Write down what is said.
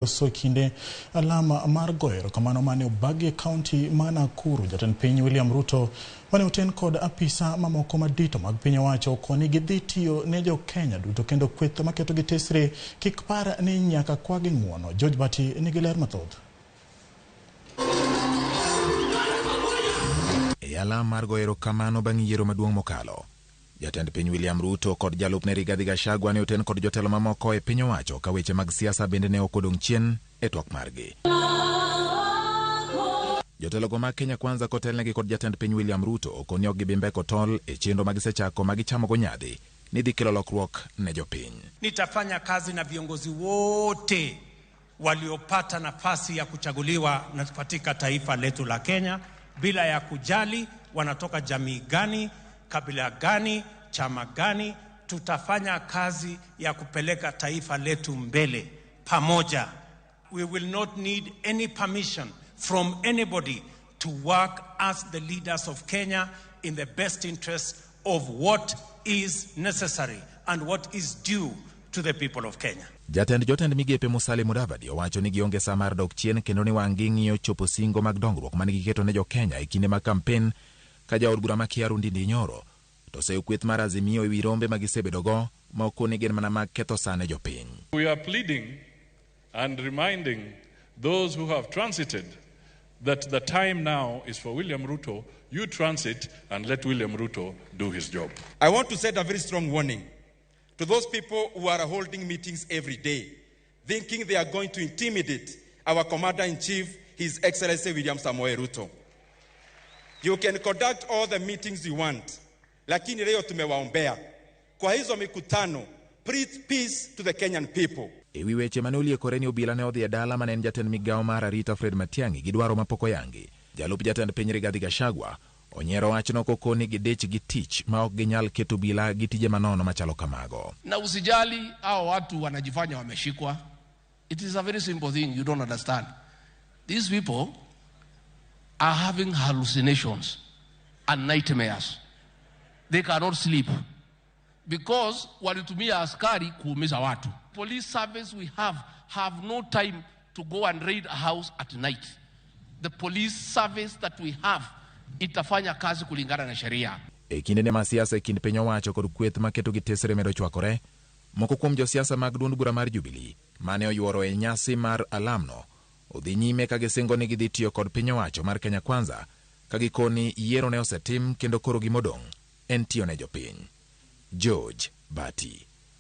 Loso e kinde alama mar goyo erokamano mane obagi e kaunti ma Nakuru. Jatend piny William Ruto mane oten kod apisa mamoko madito mag piny owacho okoni gidhi tiyo ne jo Kenya duto kendo kweth maketo gi tesre kik par ni nyaka kwagi ng'uono. George Bati nigi ler mathoth. E alam mar goyo erokamano bang' yiero maduong' mokalo, Jatend piny William Ruto kod jalupne Rigathi Gachagua ne oten kod jotelo mamoko e piny owacho ka weche mag siasa bende ne ok odong' chien e twak margi. Jotelogo mag Kenya Kwanza kotelnegi kod jatend piny William Ruto okoni ok gibi mbeko tol e chenro ma gisechako ma gichamogo nyadhi ni dhi kelo lokruok ne jopiny. Nitafanya kazi na viongozi wote waliopata nafasi ya kuchaguliwa na katika taifa letu la Kenya bila ya kujali wanatoka jamii gani, kabila gani, chama gani. Tutafanya kazi ya kupeleka taifa letu mbele pamoja. We will not need any permission from anybody to work as the leaders of Kenya in the best interest of what is necessary and what is due to the people of Kenya. Jatend jotend migepe Musalia Mudavadi owacho ni gionge sa mar dok chien kendo ni wang' gi ng'iyo chopo singo mag dongruok mane giketo ne jo Kenya e kinde mag kampen ka jaod bura ma Kiaru Ndindi Nyoro to oseyo kweth mar Azimio e wi rombe ma gisebedogo ma okoni gin mana mag ketho sa ne jopiny. We are pleading and reminding those who have transited that the time now is for William Ruto. You transit and let William Ruto do his job. I want to set a very strong warning to those people who are holding meetings every day, thinking they are going to intimidate our Commander in Chief, His Excellency William Samoei Ruto. You can conduct all the meetings you want, lakini leo tumewaombea kwa hizo mikutano, preach peace to the Kenyan people. E wi weche mane oliekore ni obila ne odhi e dala mane en jatend migawo mar arita Fred Matiang'i gi dwaro mapok oyangi. Jalup jatend piny Rigathi Gachagua onyiero wachno kokoni gidich gi tich ma ok ginyal keto obila gi tije manono machalo kamago. Na usijali hao watu wanajifanya wameshikwa. It is a very simple thing you don't understand. These people are having hallucinations and nightmares. They cannot sleep because walitumia askari kuumiza watu. Police service we have no time to go and raid a house at night. The police service that we have itafanya kazi kulingana na sheria. E kindene ma siasa e kind piny owacho kod kweth maketo gi tesre medo chwakore, moko kuom josiasa mag duond bura mar Jubilee mane oyuoro e nyasi mar alamno odhi nyime ka gisingo ni gidhi tiyo kod piny owacho mar Kenya Kwanza ka gikoni yiero ne osetim kendo koro gimodong' en tiyo ne jopiny. George Bati.